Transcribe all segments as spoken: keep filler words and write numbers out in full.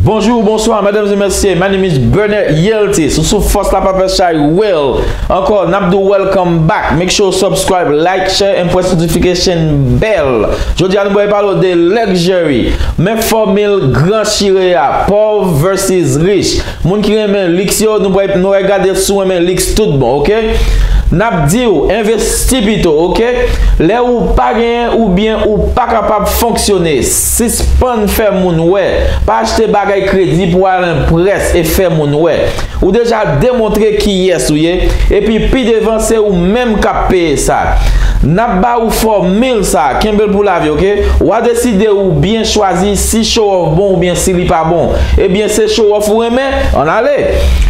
Bonjou, bonswa, medam e mesye. My name is Bernard Yeltis. Ou sou Fòs La Papè Chay World. Ankò, n ap di w welcome back. Make sure you subscribe, like, share, and press notification bell. Jodi a, nou pral pale w de luxury. Men fòmil gran chire a, poor versus rich. Moun ki renmen liks yo, nou pral, nou pral gade si w renmen liks tout bon, oke? N ap di w, envesti pito, oke? Lè ou pa genyen oubyen ou pa kapab fonksyone, sispann fè moun wè. Pa achte bagay kredi pou al enprès e fè moun wè. Ou deja demontre kiyès ou ye, epi pi devan se ou menm k ap peye sa. N ap ba ou fòmil sa, kenbe l pou lavi, oke? W a deside ou byen chwazi si show off bon oubyen si li pa bon. Ebyen, se show off ou renmen? Ann ale!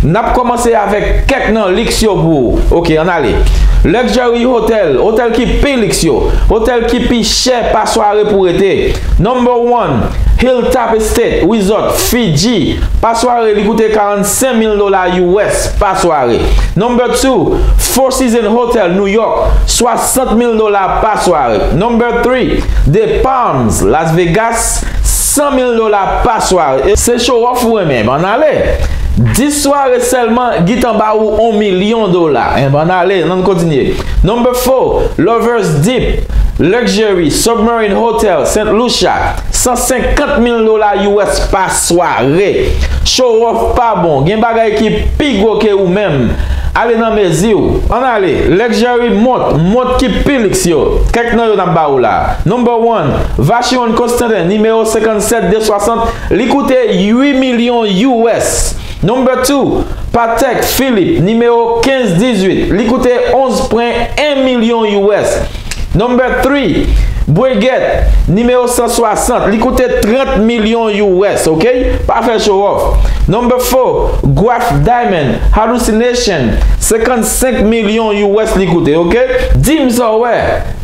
N ap kòmanse avèk kèk nan liks yo pou ou. Oke, ann ale. Luxury hotel, otèl ki pi liks yo, otèl ki pi chè pa sware pou rete. Number one, Hilltop Estate Resort, Fiji. Pa sware, li koute karannsenk mil dola U S pa sware. Number two, Four Seasons Hotel, New York, swasant mil dola pa sware. Number three, The Palms, Las Vegas, san mil dola pa sware. E se show off ou renmen, ann ale! Dis sware sèlman, gentan ba ou yon milyon dola. Enben, ann ale, ann kontinye. Number four, Lovers Deep, Luxury, Submarine Hotel, Saint Lucia, san senkant mil dola U S pa sware. Show off pa bon, gen bagay ki pi gwo ke ou menm. Ale nan mezi w. Ann ale, luxury mont, mont ki pi liks yo. Kèk nan yo n ap ba ou la. Number one, Vacheron Constantin, nimewo senkannsèt de swasant, li koute uit milyon U S. Number two, Patek Philippe, nimewo kenz dizuit, li koute onz pwen en milyon U S. Number three, Breguet, nimewo san swasant, li koute trant milyon U S, oke? Pa fè show off. Number four, Graff Diamond, Hallucination, senkannsenk milyon U S li koute, oke? Di m sa w wè,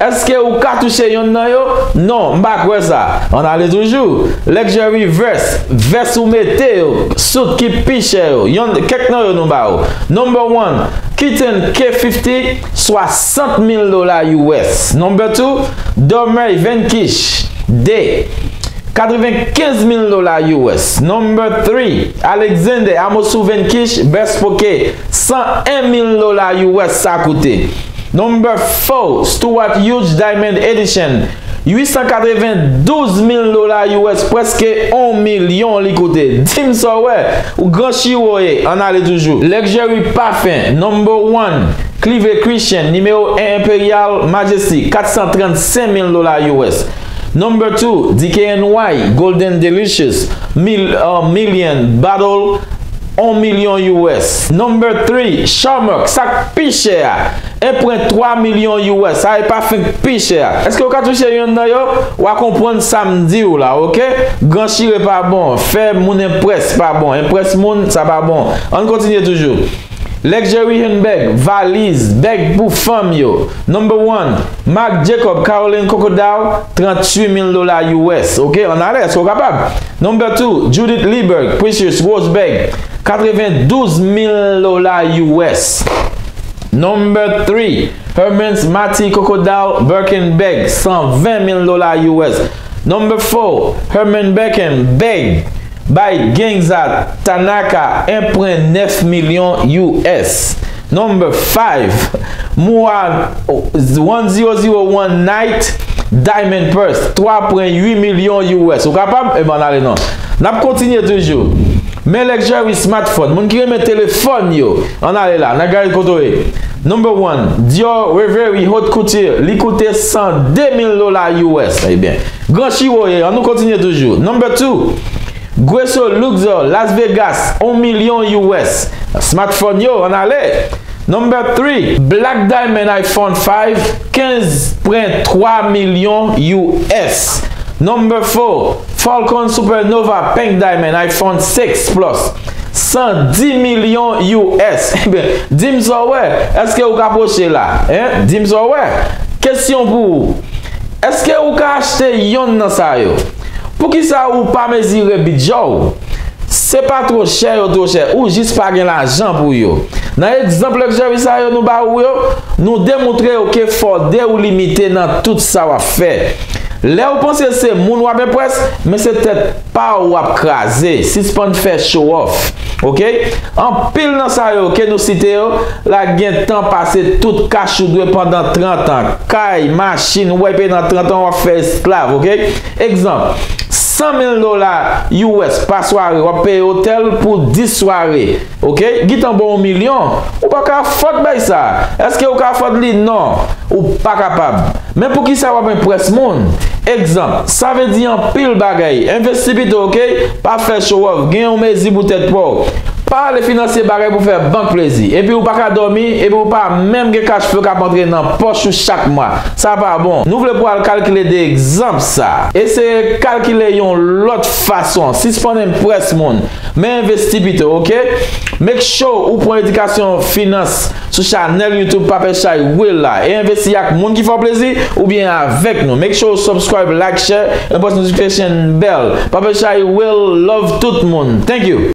èske ou ka touche yonn nan yo? Non, m pa kwè sa. Ann ale toujou. Luxury vest, vès ou mete yo, sout ki pi chè yo, yonn, kèk nan yo nou ba ou. Number one, Kitten K fifty, swasant mil dola U S. Number two, Dormeuil Van Cleef, de, katrevenkenz mil dola U S. Number three, Alexander Amos Van Cleef Bespoke, san en mil dola U S sa koute. Number four, Stuart Hughes Diamond Edition, uit san katrevendouz mil dola U S, prèske yon milyon li koute. Di m sa w wè, ou gran chire w ye, ann ale toujou. Luxury Parfum, number one, Clive Christian, nimewo en Imperial Majesty, kat san trannsenk mil dola U S. Number two, D K N Y, Golden Delicious, mil, uh, Million Bottle, yon milyon U S. Number three, Charmex, sa k pi chè a, en pwen twa milyon U S, sa e pafen k pi chè a. Èske w ka touche yonn nan yo? W a konprann sa m di w la, oke? Gran chire pa bon, fè moun enprès pa bon, enprès moun, sa pa bon. Ann kontinye toujou. Luxury handbag, valiz, bag pou fanm yo. Number one, Marc Jacob Caroline Crocodile, tranntuit mil dola U S. Oke, ann ale, èske w kapab? Number two, Judith Lieberg Precious Rose Bag, katrevendouz mil dola U S. Number three, Hermès Mathy Crocodile Birkin Bag, san ven mil dola U S. Number four, Hermès Birkin Bag by Ginza Tanaka, en pwen nèf milyon U S. Number five, Mua one zero zero one Night Diamond Purse, twa pwen uit milyon U S. Ou kapab? Ebyen, ann ale non. N ap kontinye toujou. Men luxury smartphone, moun ki renmen telefòn yo, ann ale la, n a gade kote w ye. Number one, Dior Reverie Haute Couture, li koute san de mil dola U S. Ebyen, gran chire w ye, ann nou kontinye toujou. Number two, Guesso Luxor Las Vegas, yon milyon U S. Smartphone yo, ann ale. Number three, Black Diamond iPhone five, kenz pwen twa milyon U S. Number four, Falcon Supernova Pink Diamond iPhone six Plus, san dis milyon U S. Ebyen, di m sa w wè, èske ou ka pwoche la? Hein? Di m sa w wè. Kesyon pou ou. Èske ou ka achte yonn nan sa yo? Poukisa ou pa mezire bidjè w? Se pa twò chè yo twò chè, ou jis pa gen lajan pou yo. Nan egzanp luxury sa yo nou ba ou yo, nou demontre yo ke fòde ou limite nan tout sa w ap fè. Lè ou panse se moun w ap enprès, men se tèt pa w w ap kraze. Sispann fè show off. Oke? Anpil nan sa yo ke nou site yo la gentan pase tout kach ou dwe pandan trant an. Kay, machin, ou wè peyi nan trant an w ap fè esklav, oke? Egzanp, san mil dola U S pa sware, w ap peye otèl pou dis sware. Oke? Gentan ba w yon milyon. Ou pa ka afòd bay sa. Èske ou ka afòd li? Non. Ou pa kapab. Men poukisa w ap enprès moun? Egzanp, sa vle di anpil bagay. Envesti pito, oke? Pa fè show off. Gen yon mezi pou tèt pa w. Pa ale finanse bagay pou fè bank plezi. Epi ou pa ka dòmi, epi ou pa menm gen cash flow k ap antre nan pòch ou chak mwa. Sa pa bon. Nou vle pou w al kalkile de egzanp sa. Eseye kalkile yon lòt fason. Sispann enprès moun. Men envesti pito, oke? Make sure ou pran edikasyon finans sou chanèl YouTube Papa Chay Will la e envesti ak moun ki fè w plezi oubyen avèk nou. Make sure ou subscribe, like, share, and press notification bell. Papa Chay Will love tout moun. Thank you.